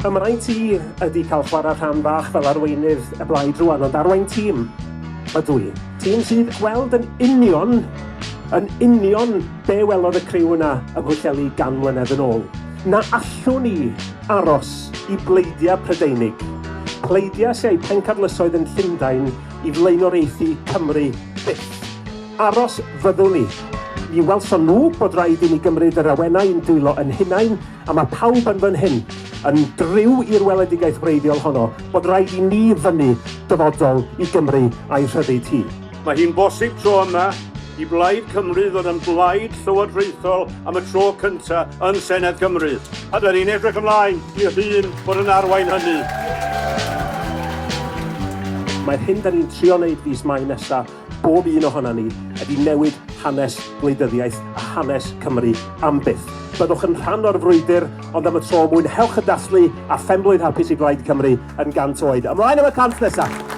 Fy mraint i ydy cael chwarae rhan fach fel arweinydd y blaid rwan, ond arwain tîm ydw i. Tîm sydd gweld yn union, yn union be welodd y criw yna ym Mhwllheli gan mlynedd yn ôl. Na allwn ni aros i bleidiau Prydeinig, pleidiau sy a'u pencadlysoedd yn Llundain i flaenoriaethu Cymru byth. Aros fyddwn ni. Mi welson nhw bod rhaid i ni gymryd yr awenau i'n dwylo yn hunain, a mae pawb yn fan hyn yn driw i'r weledigaeth wreiddiol honno bod rhaid i ni fynnu dyfodol i Gymru a'i rhyddid hi. Mae hi'n bosib tro yma i Blaid Cymru ddod yn blaid llywodraethol am y tro cynta yn Senedd Cymru, a dw i'n edrych ymlaen i Rhun fod yn arwain hynny. Mae'r hyn da ni'n trio wneud fis Mai nesa bob un ohonan ni, ydy newid hanes gwleidyddiaeth a hanes Cymru am byth. Byddwch yn rhan o'r frwydr, ond am y tro, mwynhewch y dathlu a phenblwydd hapus i Blaid Cymru yn 100 oed. Ymlaen am y 100 nesaf!